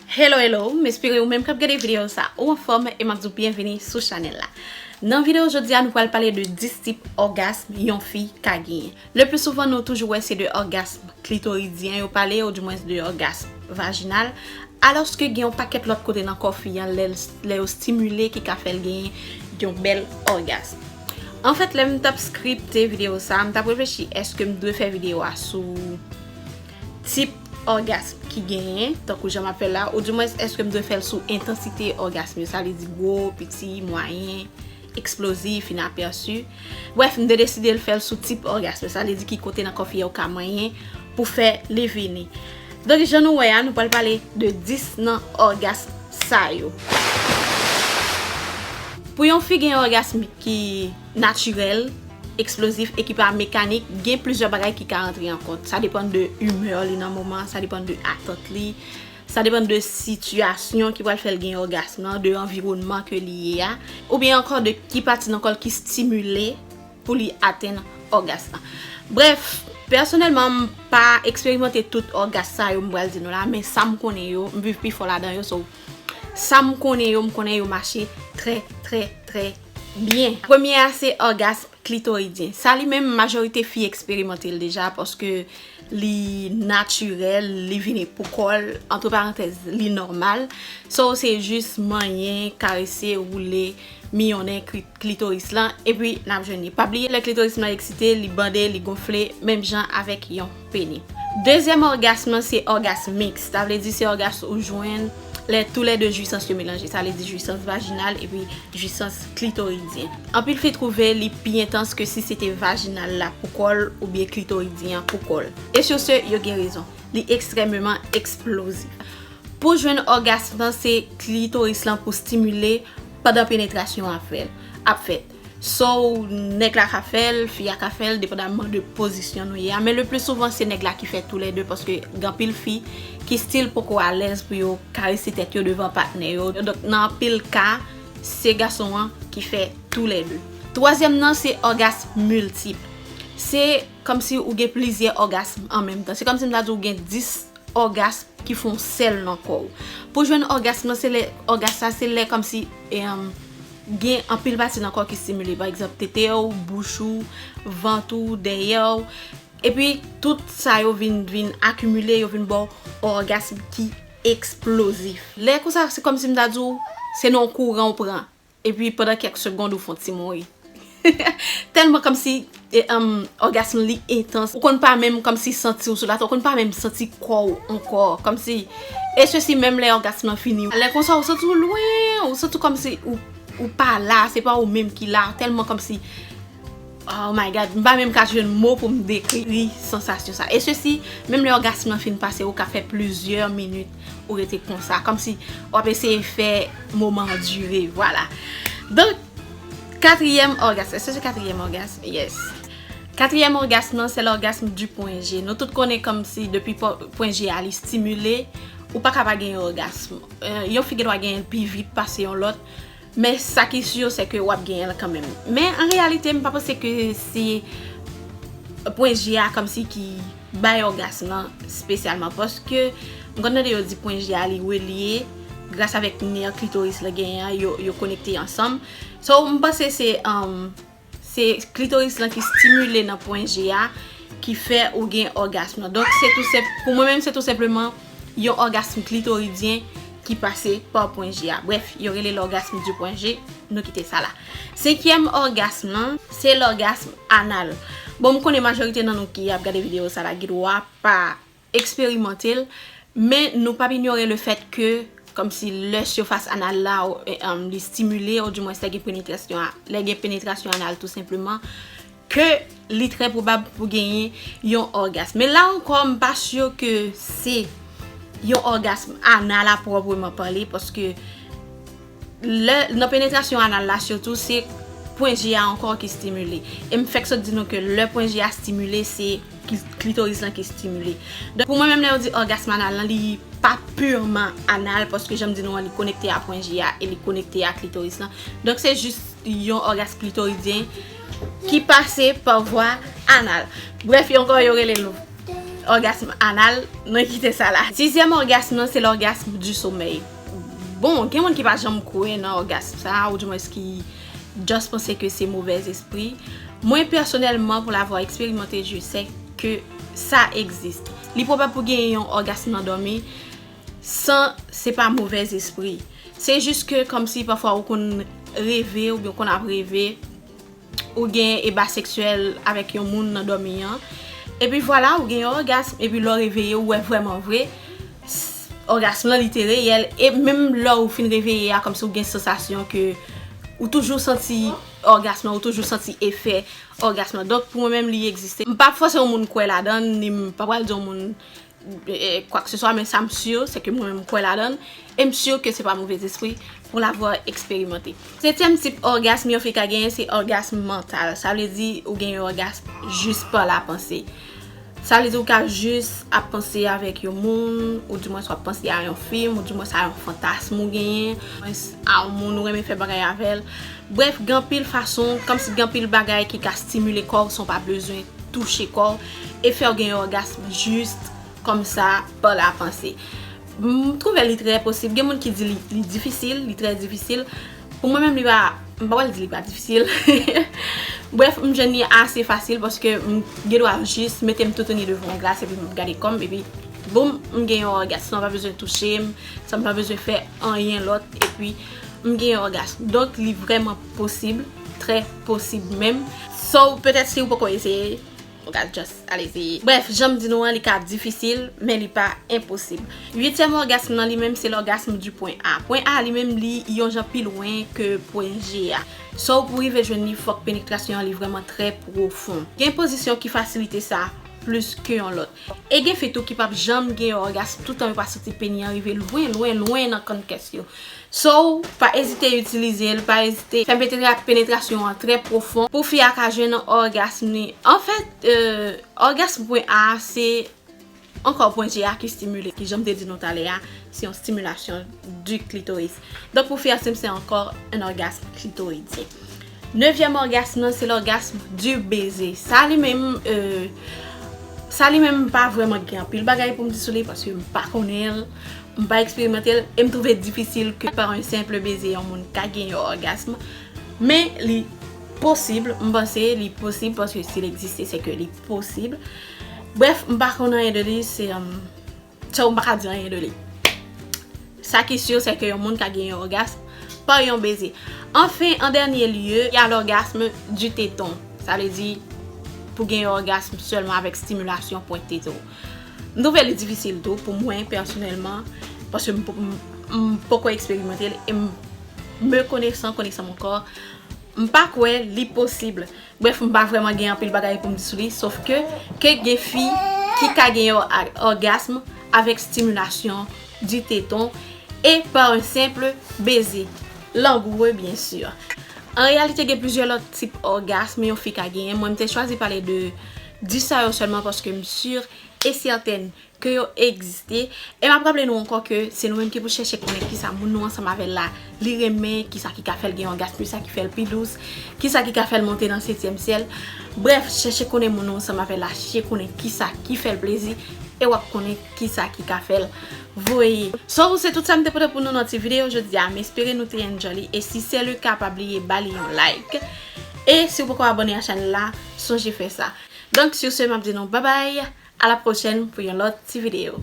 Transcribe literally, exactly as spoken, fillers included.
Hello, hello, m espere ou menm k ap gade videyo sa ou anfòm e m ap di w byenveni sou chanèl la. Nan videyo jodi a, nou pral pale de dis tip ògasm yon fi ka genyen. Le pli souvan, nou toujou wè se de ògasm klitoridyen yo pale, oudimwens de ògasm vajinal, alòske gen yon pakèt lòt kote nan kò fi a, lè l, lè yo stimile, ki ka fè l genyen yon bèl ògasm. Anfèt, lè m t ap skripte videyo sa, m t ap reflechi, èske m dwe fè videyo a sou tip ògasm ki genyen, tankou jan m ap fè la, oudimwens, èske m dwe fè l sou entansite ògasm yo, sa vle di gwo, piti, mwayen, eksplozif, inapèsi. Brèf, m te deside l fè l sou tip ògasm yo, sa vle di ki kote nan kò fi a ou ka manyen pou fè li vini. Donk, jan nou wè a, nou pral pale de dis nan ògasm sa yo. Pou yon fi gen ògasm ki natirèl, eksplozif e ki pa mekanik, gen plizyè bagay ki ka rantre an kont. Sa depann de imè li nan moman, sa depann de atant li, sa depann de sitiyasyon ki pral fè l gen ògasm nan, de anviwònman ke li ye a, oubyen ankò de ki pati nan kò l ki stimile pou li atenn ògasm nan. Brèf, pèsonèlman, m pa eksperimante tout ògasm sa yo m pral di nou la, men sa m konnen yo, m viv pi fò ladan yo, so, sa m konnen yo, m konnen yo mache trè, trè, trè byen. Premye a, se ògasm klitoridyen. Sa li menm, majorite fi eksperimante l deja, paske li natirèl, li vini pou kò l, antre parantèz, li nòmal. So, se jis manyen, karese, woule, miyonnen kli-, klitoris lan, epi n ap jwenn li. Pa bliye, lè klitoris lan eksite, li bande, li gonfle, menm jan avèk yon peni. Dezyèm ògasm lan, se ògasm miks. Sa vle di se ògasm ou jwenn lè toulède jwisans yo melanje. Sa vle di jwisans vajinal epi jwisans klitoridyen. Anpil fi twouve li pi entans ke si se te vajinal la pou kò l oubyen klitoridyen an pou kò l. E sur ce, yo gen rezon. Li ekstrèmeman eksplozif. Pou jwenn ògasm lan, se klitoris lan pou stimile pandan penetrasyon an ap fè, ap fèt. So, nèg la ka fè l, fi a ka fè l, depandamman de pozisyon nou ye a. Men le pli souvan, se nèg la ki fè toulède, paske gen anpil fi ki still poko alèz pou yo karese tèt yo devan patnè yo. Donk, nan anpil ka, se gason an ki fè toulède. Twazyèm nan, se ògasm miltip. Se kòmsi ou gen plizyè ògasm an menm tan. Se kòmsi m ta di ou gen dis ògasm ki fè yon sèl nan kò w. Pou jwenn ògasm nan, se lè, ògasm sa, se lè kòmsi, em, gen anpil pati nan kò ki stimile. Pa egzanp, tete w, bouch ou, vant ou, dèyè w. Epi, tout sa yo vin, vin akimile, yo vin ba w ògasm ki eksplozif. Lè konsa, se kòmsi m ta di w, se nan yon kouran w pran. Epi pandan kèk segond ou fè yon ti mouri. Tèlman kòmsi, e, em, ògasm li entans. Ou konn pa menm kòmsi santi w sou latè, ou konn pa menm santi kò w ankò. Kòmsi, e sesi menm lè ògasm lan fini. Lè konsa ou santi w lwen, ou santi w kòmsi ou, ou pa la, se pa ou menm ki la. Tèlman kòmsi, oh my God, m pa menm ka jwenn mo pou m dekri sansasyon sa. E sesi, menm lè ògasm lan fin pase, ou ka fè plizyè minit ou rete konsa, kòmsi w ap eseye fè moman an dire, vwala. Donk, katriyèm ògasm, èske se katriyèm ògasm? Yes. Katriyèm ògasm nan, se l'orgasme du point G. Nou tout konnen kòmsi depi pwen G a li stimile, ou pa ka pa gen yon ògasm. Eh, yon fi gendwa genyen l pi vit pase yon lòt, men sa ki si, se ke w ap genyen l kanmenm. Men an reyalite, m pa panse ke se pwen G a kòmsi ki bay ògasm nan espesyalman, paske m konn tande yo di pwen G a li relye gras avèk nè klitoris la genyen an, yo, yo konekte ansanm. So, m panse se, um, se klitoris lan ki stimile nan pwen G a ki fè ou gen ògasm nan. Donk, se tou senp, pou mwen menm, se tou senpleman yon ògasm klitoridyen ki pase pa pwen G a. Brèf, yo rele l'orgasme du point G, nou kite sa la. Senkyèm ògasm lan, se l'orgasme anal. Bon, m konnen majorite nan nou ki ap gade videyo sa la, gendwa pa eksperimante l, men nou p ap inyore le fèt ke, kòmsi lè sifas anal la, ou, e, um, li stimile, oudimwens lè gen penetrasyon a, lè gen penetrasyon anal tou senpleman, ke li trè pwobab pou genyen yon ògasm. Men la ankò, m pa si ke se yon ògasm anal a pwòpman pale, paske lè, nan penetrasyon anal la sitou, se pwen G a ankò ki stimile. E m fèk sot di nou ke lè pwen G a stimile, se kli-, klitoris lan ki stimile. Donk, pou mwen menm, lè yo di ògasm anal lan, li pa pirman anal, paske jan m di nou an, li konekte a pwen G a e li konekte a klitoris lan. Donk, se jis yon ògasm klitoridyen ki pase pa vwa anal. Brèf, yo ankò, yo rele l Orgasm anal, nou kite sa la. Sizyèm orgasm nan, se l'orgasme du sommeil. Bon, gen moun ki pa janm kwè nan orgasm sa, oudimwens ki just panse ke se movèzespri. Mwen, pèsonèlman, pour l'avoir expérimenté, je sais que ça existe. Li pwobab pou gen yon orgasm nan dòmi, san se pa movèzespri. Se jis ke kòmsi pafwa ou konn reve oubyen ou konn ap reve, ou gen eba seksyèl avèk yon moun nan dòmi an. Epi vwala, ou gen yon orgasm, epi lè w reveye, ou wè vrèman vre, s- orgasm lan li te reyèl. E menm lè ou fin reveye a, kòmsi ou gen sansasyon ke ou toujou santi orgasm lan, ou toujou santi efè orgasm lan. Donk, pou mwen menm, li egziste. M p ap fòse yon moun kwè ladan l, ni m pa pral di yon moun eh, quoi que ce soit, men sa m si, se ke mwen menm m kwè ladan l, e m si ke se pa movèzespri pour l'avoir expérimenté. Setyèm tip orgasm yon fi ka genyen, se orgasm mantal. Sa vle di ou gen yon orgasm jis pa la panse. Sa vle di ou ka jis ap panse avèk yon moun, oudimwens w ap panse a yon fim, oudimwens a yon fantasm ou genyen, oudimwens a yon moun ou renmen fè bagay avè l. Brèf, gen anpil fason, kòmsi gen anpil bagay ki ka stimile kò w san w pa bezwen touche kò w e fè w gen yon orgasm jis kòmsa pa la panse. M twouve li trè posib. Gen moun ki di li, li difisil, li trè difisil. Pou mwen menm, li pa, m pa pral di li pa difisil. Brèf, m jwenn li ase fasil paske m gen dwa jis mete m toutouni devan yon glas epi m ap gade kò m epi boum, m gen yon orgasm san m pa bezwen touche m, san m pa bezwen fè anyen lòt epi m gen yon orgasm. Donk, li vrèman posib, trè posib menm. So, petèt si ou poko eseye, ou ka just al eseye. Brèf, jan m di nou an, li ka difisil, men li pa enposib. Uityèm orgasm nan li menm, se l'orgasme du point A. Pwen A li menm, li yon jan pi lwen ke pwen G a. So, pou rive jwenn li, fòk penetrasyon an li vrèman trè pwofon. Gen pozisyon ki fasilite sa plis ke yon lòt. E gen fi tou ki p ap janm gen yon orgasm toutan yo pa santi peni an rive lwen, lwen, lwen nan kann kès yo. So, pa ezite itilize l, pa ezite fè penetra- penetrasyon an trè pwofon pou fi a ka jwenn orgasm li. Anfèt, euh, orgasm pwen A a se ankò pwen G a ki stimile, ki jan m te di nou talè a, se yon stimulation du clitoris. Donk pou fi a se ankò un orgasme clitoridien. Nevyèm orgasm nan, se l'orgasme du baiser. Sa li menm, euh, sa li menm m pa vrèman gen anpil bagay pou m di sou li paske m pa konnen l, m pa eksperimante l, e m twouve difisil ke pa yon senp beze yon moun ka gen yon orgasm. Men li posib, m panse li posib paske si l egziste, se ke li posib. Brèf, m pa konn anyen de li, se, um, so m pa ka di anyen de li. Sa ki si, se ke yon moun ka gen yon orgasm pa yon beze. Anfen, an dènye lye, y a l'orgasme du téton. Sa vle di pou gen yon orgasm sèlman avèk stimulasyon pwent tete w. M twouve li difisil tou pou mwen pèsonèlman, paske m, m, m poko eksperimante l, e m, me connaissant, connaissant mon corps, m pa kwè li posib. Brèf, m pa vrèman gen anpil bagay pou m di sou li, sof ke, ke gen fi ki ka gen yon a- orgasm avèk stimulasyon du téton e pa yon senp beze, langoureux, byen si. An reyalite, gen plizyè lòt tip orgasm yon fi ka genyen. Mwen, m te chwazi pale de dis sa yo sèlman paske m si e sètèn ke yo egziste. E m ap raple nou ankò ke se nou menm ki pou chèche konnen kisa moun nou ansanm avè l la, li renmen, kisa ki ka fè l gen orgasm, kisa ki fè l pi dous, kisa ki ka fè l monte nan setyèm syèl. Brèf, chèche konnen moun nou ansanm avè l la, chèche konnen kisa ki fè l plezi, e w ap konnen kisa ki ka fè l voye. So, se tout sa m te pote pou nou nan ti videyo jodi a. M espere nou te enjoy li. E si se le ka, pa bliye ba li yon like. E si w poko abòne a chanèl la, sonje fè sa. Donk, sur ce, m ap di nou babay. À la prochaine pou yon lòt ti videyo.